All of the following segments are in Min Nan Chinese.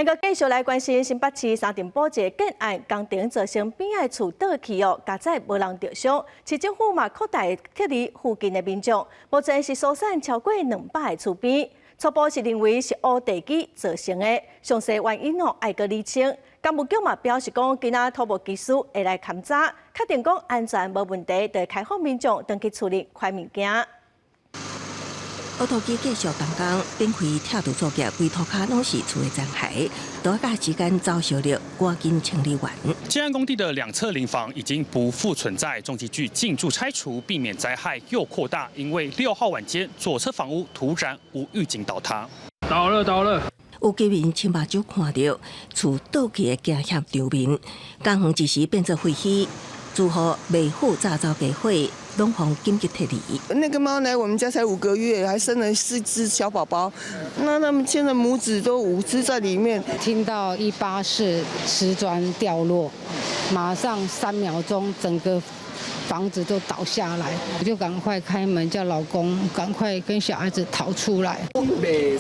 咱閣繼續來關心新北市三重埔一个建案工程造成邊仔厝倒去哦，佳哉無人著傷，市政府嘛擴大撤離附近的民眾，目前是疏散超過200个厝邊，初步是認為是烏地基造成的，詳細原因哦愛閣釐清。工務局嘛表示講，今仔土木技師會來勘查，確定講安全無問題，就會開放民眾轉去厝裡看物件。烏土機繼續動工，展開拆除作業，規塗跤攏是厝的殘骸，多個時間走燒了，趕緊清理完。建案工地的兩側鄰房已經不復存在，重機具進駐拆除，避免災害又擴大。因為6號晚間，左側房屋突然無預警倒塌。倒了，倒了。有居民親目睭看著厝倒去的驚險場面，工園一時變做廢墟，住戶未赴炸走家伙，攏予緊急撤離。那個貓來我們家才5個月，還生了四隻小寶寶，那他們現在母子都五隻在裡面。聽到184瓷磚掉落，馬上3秒鐘整個房子都倒下來，我就趕快開門叫老公趕快跟小孩子逃出來。北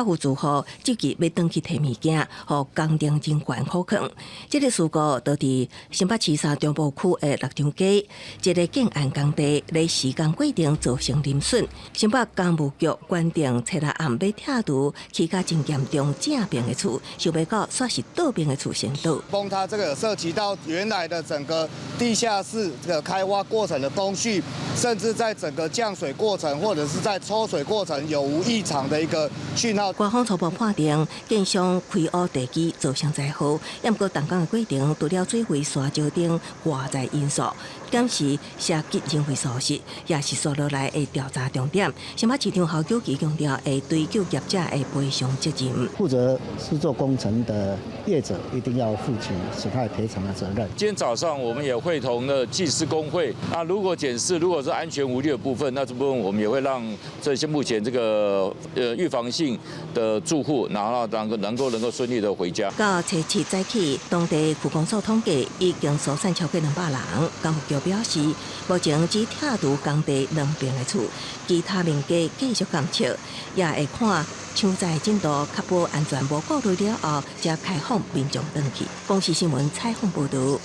有住戶積極欲轉去提物件，予工程人員好囥。這个事故就佇新北市三重埔區的六張街，一个建案工地咧施工過程造成鄰損。新北工務局決定初六暗欲拆除起甲真嚴重正爿的厝，想袂到煞是倒爿的厝先倒。崩塌這個涉及到原來的整個地下室這個開挖過程的工序，甚至在整個降水過程或者是在抽水過程有無異常的一個訊號。官方初步判定，建商開挖地基造成災禍，毋過動工的過程除了水位、沙石等外在因素，檢視涉及人為疏失，也是紲落來的調查重點。新北市長侯友宜強調，會追究業者的賠償責任。負責施作工程的業者一定要負起損害賠償的責任。今天早上我們也會同了技師工會，那如果檢視如果是安全無慮的部分，那這部分我們也會讓這些目前這個預防性的住戶，然後能夠順利的回家。到初七早起，當地區公所統計已經疏散超過200人。工務局表示，目前只拆除工地兩邊的厝，其他面積繼續監測，也會看搶災進度，確保安全無顧慮了後，才開放民眾轉去。公視新聞採訪報導。